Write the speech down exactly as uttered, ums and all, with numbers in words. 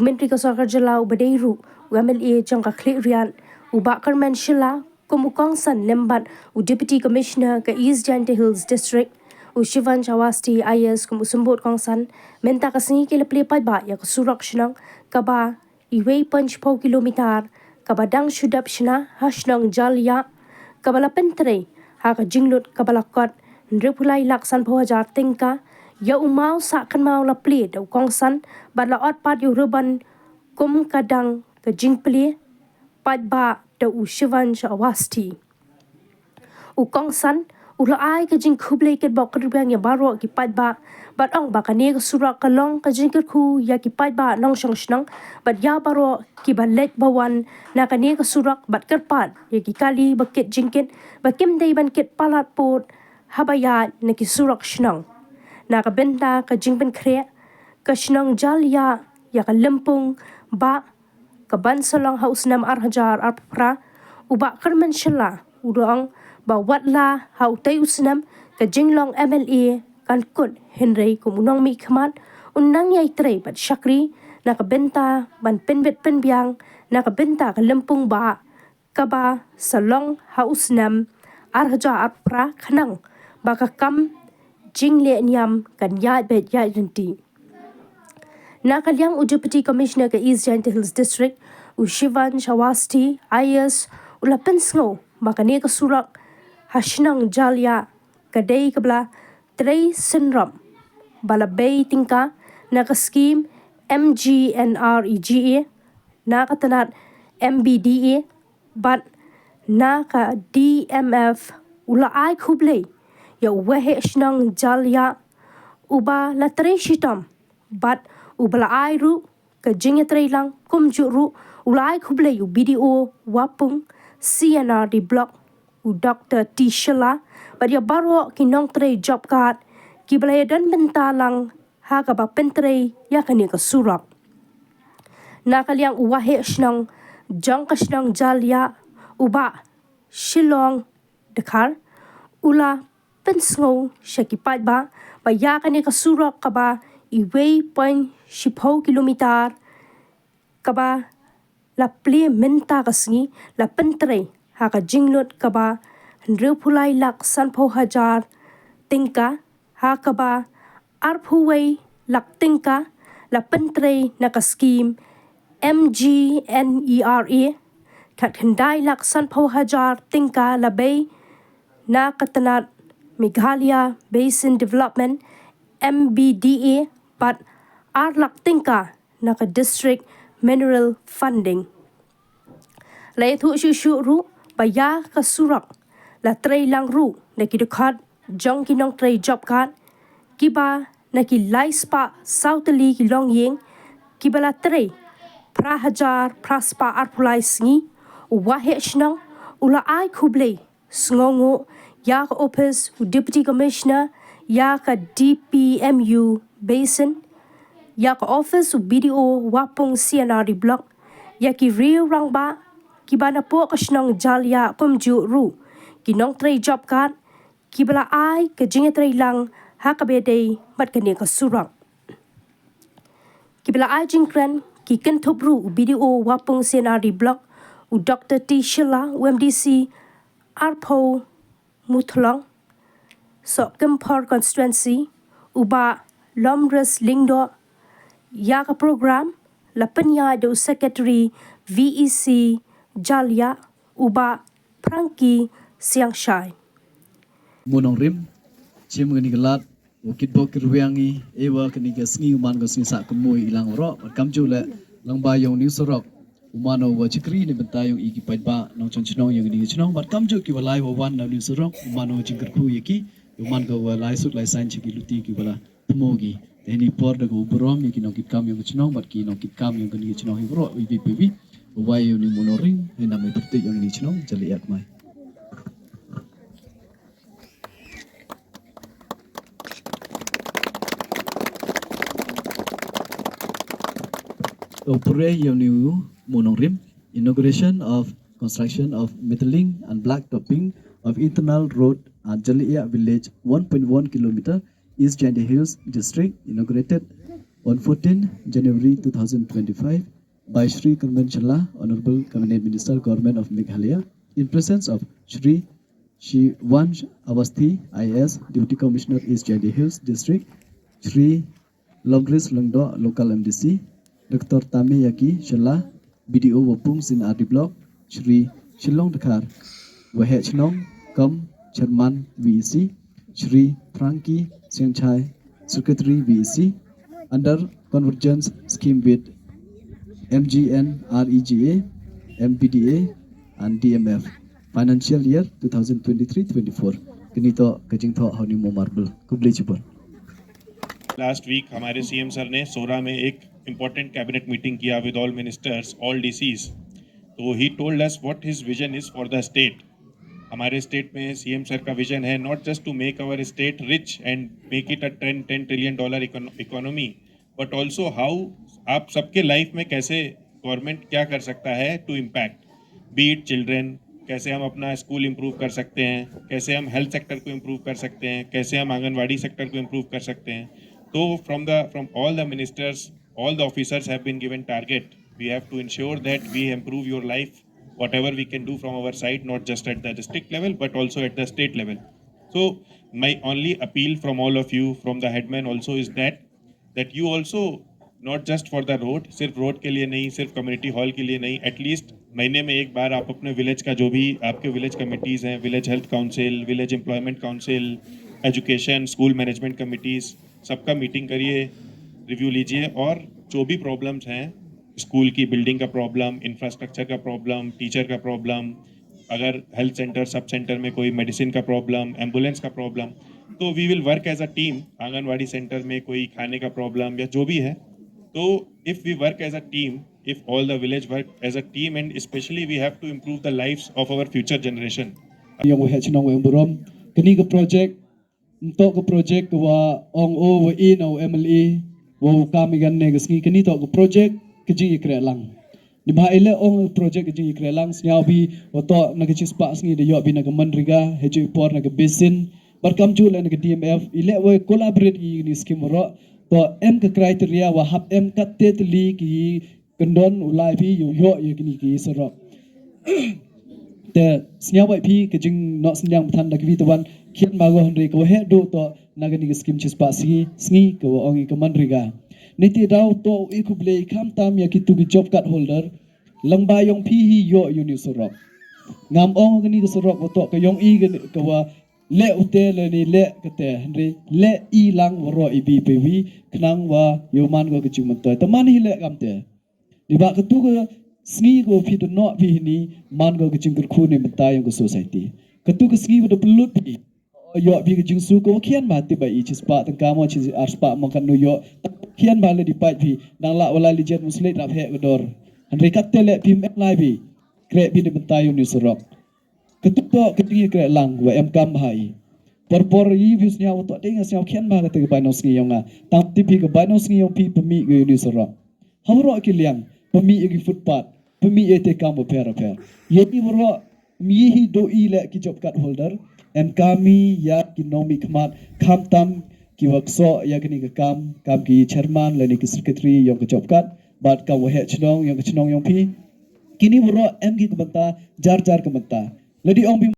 Myntri ka Sorkar Jylla uba dei ruh u M L A jong ka Khliehriat, u Bah Kyrmen Shylla, kum u kongsan lem bad u Deputy Commissioner ka East Jaintia Hills District, u Shivansh Awasthi I A S kum u symbud kongsan, mynta ka sngi ki la plie paidbah ïa ka surok shnong kaba iwei point shiphew kilometer, kaba dang shu dep shna ha shnong Jalyiah, kaba la pyntrei ha ka jinglut kaba la kot hynriewphew lai lak sanphew hajar tyngka, ïa u maw sah kynmaw la plie da u kongsan, bad la ot pat ïa u ribbon kum ka dang ka jingplie paidbah da u Shivansh Awasthi. U kongsan u la ai ka jingkhublei kitbok kitrwiang ïa baroh ki paidbah, bad ong ba kane ka surok ka long ka jingkyrkhu ïa ki paidbah nongshong shnong, bad ïa baroh kiba leit ba wan na kane ka surok, bad kyrpad ïa ki kali ba kit jingkit ba kim dei ban kit palat pud haba ïaid na ki surok shnong. Na ka bynta ka jingpynkhreh ka shnong Jalyiah ïa ka lympung bah kaban sa long ha u snem ar hajar arphew phra, u Bah Kyrmen Shylla u da ong ba watla ha utei u snem ka jinglong M L A kan kut, hynrei kum u nongmihkhmat un nang ïai trei bad shakri na ka bynta ban pynbit pynbiang na ka bynta ka lympung bah kaba sa long ha u snem ar hajar arphew phra, khnang ba ka kam jingleh niam kan ïaid beit ïaid ryntih. Na ka liang u Deputy Commissioner ka East Jaintia Hills District, u Shivansh Awasthi I A S, u la pynsngew ba kane ka surok ha shnong Jalyiah ka dei kaba la trei synrop ba la bei tyngka na ka skhim M G N R E G A, na ka tnat M B D A, bad na ka D M F. U la ai khublei ïa u waheh shnong Jalyiah uba la trei shitom, bad uba la ai ruh ka jingïatreilang, kumjuh ruh u la ai khublei u B D O Wapung C and R D Block, u Doctor T Shylla, bad ïa baroh ki nongtrei job card kiba la ïadon bynta lang ha kaba pyntrei ïa kane ka surok. Na ka liang u waheh shnong jong ka shnong Jalyiah, u Bah Shillong Dkhar, u la pynsngew sha ki paidbah ba ïa kane ka surok kaba iwei point shiphew kilometer kaba la plie mynta ka sngi la pyntrei ha ka jinglut kaba hynriewphew lai lak sanphew hajar tyngka, ha kaba arphew wei lak tyngka la pyntrei na ka skhim M G N E R A, khatkhyndai lak sanphew hajar tyngka la bei na ka tnat Meghalaya Basin Development, M B D A, bad ar lak tyngka na ka District Mineral Funding. La ïathuh shuh shuh ruh ba ïa ka surok la trei lang ruh da ki dkhot jong ki nongtrei job card kiba na ki lai spah saw tylli ki longïing kiba la trei phra hajar phra spah arphew lai sngi. U waheh shnong u la ai khublei sngewnguh ïa ka ophis u Deputy Commissioner, ïa ka D P M U Basin, ïa ka ophis u B D O Wapung C and R D Block, ïa ki riew rangbah kiba napoh ka shnong Jalyiah, kumjuh ruh ki nongtrei job card kiba la ai ka jingïatreilang ha kaba ïadei bad kane ka surok. Kiba la ai jingkren ki kynthup ruh u B D O Wapung C and R D Block, u Doctor T Shylla, u M D C arphew Muthlong, Sohkymphor Constituency, u Bah Lomris Lyngdoh. Ïa ka program la pynïaid da u Secretary V E C Jalyiah, u Bah Frankie Siangshai. Mo nongrim, shim kane ka lad, u kitbok kitrwiang ïa i, ïa kane ka sngi u man ka sngi sah kynmaw ïa i lang baroh, bad kumjuh leh lyngba ïa une u surok u man u wa shakri na bynta ïa i ki paidbah nongshong shnong ïa kane ka shnong, bad kumjuh kiwa lai wa wan na une u surok u man u jingkyrkhu ïa ki, u man ka wa lai suk lai saiñ sha ki luti kiwa la thmu ki. Te ha kane ka por da kaba burom ïa ki nongkitkam ïa ka shnong bad ki nongkitkam ïa kane ka shnong hi baroh, iwei pa iwei, u wai ïa une u mo nongrim ha i nam i pyrtuid ïa kane ka shnong. Jan leh ïa kmai. To pyrshah ïa une u mo nongrim, inauguration of construction of metallic and black topping of internal road at Jalyiah village, one point one kilometer, East Jaintia Hills District, inaugurated On fourteen January two thousand twenty-five, by Shri Kyrmen Shylla, Honorable Cabinet Minister, Government of Meghalaya, in presence of Shri Shivansh Awasthi, I A S, Deputy Commissioner, East Jaintia Hills District, Shri Longris Lyngdoh, Local M D C, Doctor Tami Yaki Shylla, B D O Wapung Senior R D Block, Shri Shillong Dkhar, Waheh Chnong, cum Chairman V E C, Shri Frankie Siangchai, Secretary V E C, under Convergence Scheme with M G N R E G A, M P D A, and D M F, financial year two thousand twenty-three twenty-four. Kini toh ka jingthoh ha une u marbel. Khublei shibun. Last week हमारे CM sir ने सोरा में एक important cabinet meeting किया with all ministers, all DCs. तो he told us what his vision is for the state. हमारे state में CM sir का vision है not just to make our state rich and make it a ten ten trillion dollar economy, but also how आप सबके लाइफ में कैसे गवर्नमेंट क्या कर सकता है to impact, be it children, कैसे हम अपना स्कूल इम्प्रूव कर सकते हैं, कैसे हम हेल्थ सेक्टर को इम्प्रूव कर सकते हैं, कैसे हम आंगनवाड़ी सेक्टर को इम्प्रूव कर सकते हैं। तो from the from all the ministers, all the officers have been given target. We have to ensure that we improve your life, whatever we can do from our side, not just at the district level but also at the state level. So my only appeal from all of you, from the headman also, is that that you also, not just for the road, सिर्फ रोड के लिए नहीं, सिर्फ community hall के लिए नहीं, एटलीस्ट महीने में एक बार आप अपने विलेज का, जो भी आपके विलेज कमिटीज हैं, village health council, village employment council, education, school management committees, सबका मीटिंग करिए, रिव्यू लीजिए और जो भी प्रॉब्लम्स हैं, स्कूल की बिल्डिंग का प्रॉब्लम, इंफ्रास्ट्रक्चर का प्रॉब्लम, टीचर का प्रॉब्लम, अगर हेल्थ सेंटर, सब सेंटर में कोई मेडिसिन का प्रॉब्लम, एम्बुलेंस का प्रॉब्लम, तो we will work as a team। Anganwadi centre में कोई खाने का प्रॉब्लम या जो भी है, तो if we work as a team, if all the village work as a team, and especially we have to improve the lives of our future generation. Ïong Waheh Chnong Waheh Burom, kani ka project, nto ka project ka wa ong o wa i na u M L A wa u kam i gan ne ka sngi, kani to ka project ka jingïakhreh lang. Ni ba ile ong project ka jingïakhreh lang, sñiaw bi wa to na ka chispah sngi da ïoh bi na ka MGNREGA, heju i por na ka basin, bar kam ju le na ka D M F, ile wa collaborate i ni skim ro, to em ka criteria wa hap em kat te teli ki kyndon u lai phi ïoh ïoh ïa kini ki surok. Te sñiaw bai phi ka jingnoh synñiang bthan da ka phi te wan khian ba go hynrei ka wa heh duh to na kani ka skim chispah sngi sngi ka wa ong i ka MGNREGA. Niti daw to i khublei khamtam ïa kitu ki job card holder. Lang ba ïong phi hi ïoh ïa uni u surok. Ngam ong kani ka surok wa to ka ïong i ka wa leh u te le ni leh ka te hynrei leh i lang wa ro i bi pe wi khnang wa ïoh man go ka jingmyntoi. Te man hi leh kam te. Ni ba katu ka sngi ko phi da noh phi hini man ko ka jingkyrkhu ne mynta ïong ka society. Katu ka sngi ba da pynlut phi ïoh phi ka jingsu ko khian ba tip ba i chispah tang ka mo chi arspah mo kan nu ïoh khian ba le di pait phi dang lah wala li jet musleit rap heh ka dor. Hynrei kat te le phi em lai phi kreh phi ne mynta ïong ni surok. Katu to ka jingïakhreh lang wa em kam bha i. Por por i view sñiaw to dei nga sñiaw khian ba kata ka bai nong sngi ïong nga. Tang tip phi ka bai nong sngi ïong phi pynmih ka uni surok. Ha waroh ki liang, pynmih ïa ki footpath, pynmih ïa te kam bapher bapher. Ïa i waroh, mi hi do i leh ki job card holder, em kam i ïa ki nongmihkhmat, khamtam ki wa ksoh ïa kani ka kam, kam ki chairman lane ki secretary ïong ka job card, bad kam wa heh chnong ïong ka chnong ïong phi. Kini waroh em ki ka bynta, jar jar ka bynta. Ladi ong bi